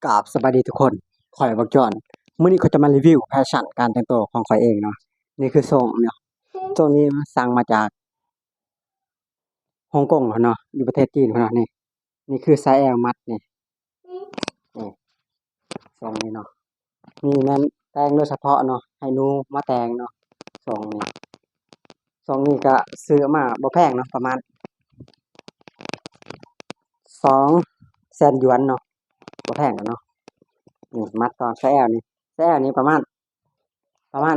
ກາບສະບາຍດີທຸກຄົນ ຂ້ອຍບັກຈອນ ມື້ນີ້ຂ້ອຍຈະມາຣີວິວແຟຊັ່ນການແຕ່ງໂຕຂອງຂ້ອຍເອງເນາະ. ນີ້ຄືຊົງເນາະ ຊົງນີ້ສັ່ງມາຈາກຮົງກົງພຸ້ນເນາະ ຢູ່ປະເທດຈີນພຸ້ນເນາະ. ນີ້ ນີ້ຄືສາຍແອວມັດນີ້ ນີ້ ຊົງນີ້ເນາະ ນີ້ແມ່ນແຕ່ງໂດຍສະເພາະເນາະ ໃຫ້ໜູມາແຕ່ງເນາະ. ຊົງນີ້ ຊົງນີ້ກະຊື້ມາບໍ່ແພງເນາະ ປະມານສອງແສນຢວນເນາະ ບໍ່ແພງດອກເນາະ. ນີ້ມັດຕໍ່ສາຍແອວນີ້ ສາຍແອວນີ້ປະມານ ປະມານ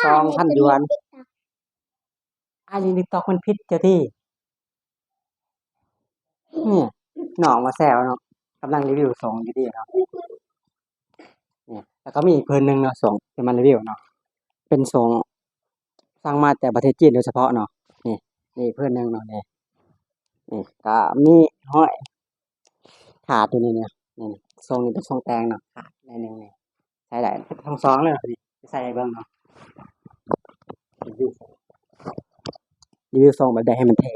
ສອງພັນຢວນ. ອ້າຍຫຼິ້ນຕິກຕອກມັນຜິດເຈົ້າຕິ. ນີ້ ນ້ອງມາແຊວເນາະ ກຳລັງຣີວິວຊົງຢູ່ເດເນາະ. ນີ້ ແລ້ວກໍມີອີກເພິ່ນໜຶ່ງເນາະ ຊົງທີ່ມາຣີວິວເນາະ ເປັນຊົງສັ່ງມາແຕ່ປະເທດຈີນໂດຍສະເພາະເນາະ. ນີ້ ນີ້ເພິ່ນໜຶ່ງເນາະ ນີ້ ນີ້ກໍມີຮອຍຂາດຢູ່ນີ້ເນາະ. ນີ້ ຊົງນີ້ເປັນຊົງແຕ່ງເນາະ ຂາດໜ້ອຍໜຶ່ງນີ້ ໃຊ້ໄດ້ທັງສອງເລີຍ. ນີ້ ໃສ່ໃຫ້ເບິ່ງເນາະ ຣີວິວຊົງແບບໃດໃຫ້ມັນເທ່.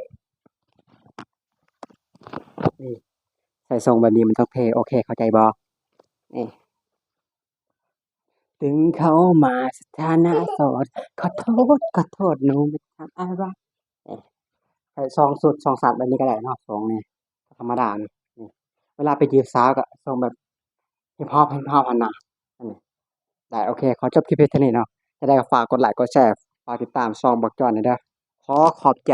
ນີ້ ໃສ່ຊົງແບບນີ້ມັນຕ້ອງເທ່ ໂອເຄ ເຂົ້າໃຈບໍ່? ນີ້ ຕຶງເຂົ້າມາສະຖານະໂສດ ຂໍໂທດ ຂໍໂທດ ໜູໄປທຳອາລະວາດ. ນີ້ ໃສ່ສອງຊຸດສອງສັດແບບນີ້ກໍໄດ້ເນາະ ຊົງນີ້ ທຳມະດານີ້. ນີ້ ເວລາໄປຈີບສາວກໍຊົງແບບຮິບຮອບ ຮິບຮອບຫັ້ນນະ. ອັນນີ້ ໄດ້ ໂອເຄ ຂໍຈົບຄລິບພຽງເທົ່ານີ້ເນາະ. ຈັ່ງໃດກໍຝາກກົດໄລກົດແຊ ຝາກຕິດຕາມຊ່ອງບັກຈອນແດ່ເດີ. ຂໍຂອບໃຈ.